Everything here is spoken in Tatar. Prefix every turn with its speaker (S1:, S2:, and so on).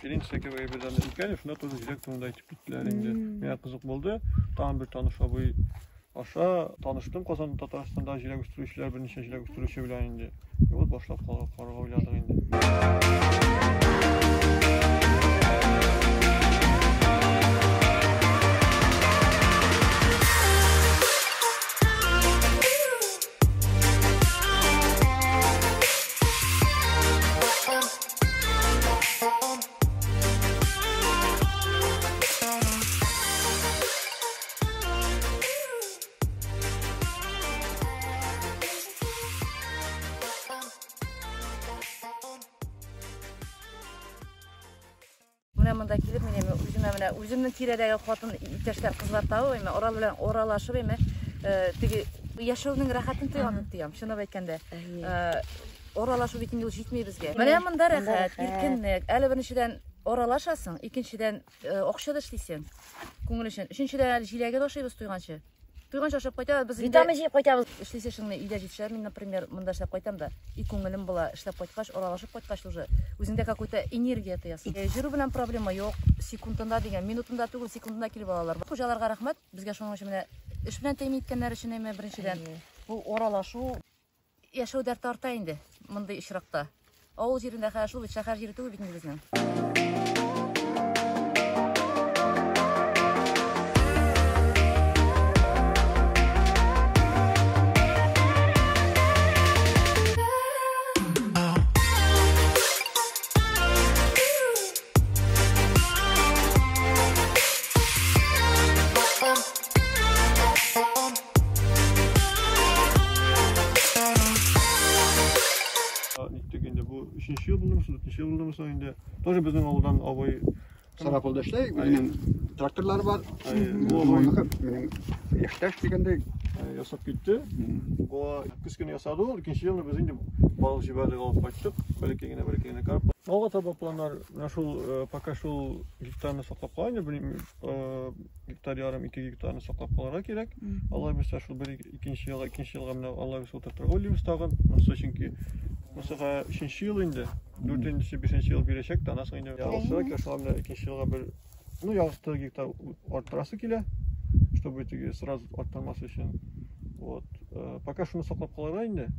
S1: Конференция кебек әйбердән икән, шунда тоже җиләк турында әйтеп киттеләр инде. Миңа кызык булды. Тагын бер таныш абый аша таныштым Казан Татарстанда җиләк үстерүчеләр, берничә җиләк үстерүче белән инде. И вот башлап карарга уйладык инде.
S2: Менә монда килеп мин эми үземә менә үземнең тирәдәге хатын иптәшләр кызлар табып эми орал белән оралашып эми теге яшәүнең рәхәтен тоям дип тоям, чынлап әйткәндә. Оралашу бит инде ул җитми безгә. Менә монда рәхәт, иркенлек. Әле беренчедән оралашасың, икенчедән акча да эшлисең күңел өчен. Өченчедән әле җиләге дә ашыйбыз туйганчы. Туйганчы ашап кайтабыз, без
S3: витамин җыеп кайтабыз.
S2: Эшлисе эшеңне өйдә җитешә. Мин, например, монда эшләп кайтам да, и күңелем була, эшләп кайткач, аралашып кайткач уже үзеңдә какой-то энергия тоясың. Җөрү белән проблема юк, секундында дигән, минутында түгел, секундында килеп алалар. Хуҗаларга рәхмәт, безгә шуның өчен менә эш белән тәэмин иткәннәр өчен әмма беренчедән бу аралашу яшәү дәрте арта инде мондый очракта. Авыл җирендә хәзер шул бит, шәһәр җире түгел бит инде безнең.
S1: Ниттек инде бу өченче ел булдымы, дүртенче ел булдымы соң инде. Тоже безнең авылдан абый
S4: Сарапулда эшләй, үзенең тракторлары бар. Моныкы минем яшьтәш дигәндәй
S1: ясап китте. Гоа көз көне ясады ул. Икенче елны без инде балык җибәрдек, алып кайттык. Бәләкәй генә, бәләкәй генә карп. Алга таба планнар менә шул пока шул гектарны саклап кала инде, бер гектар ярым, 2 гектарны саклап калырга кирәк. Алла бирсә, шул бер икенче елга, икенче елга менә Алла бирсә утыртырга уйлыйбыз тагын. Монысы чөнки монысыга өченче ел инде. Дүртенче, бишенче ел бирәчәк тә, аннан соң инде ягылса, шуңа менә икенче елга бер, ну, ярты гектар арттырасы килә, чтобы теге сразу арттырмас өчен. Вот. Пока шуны саклап калырга инде.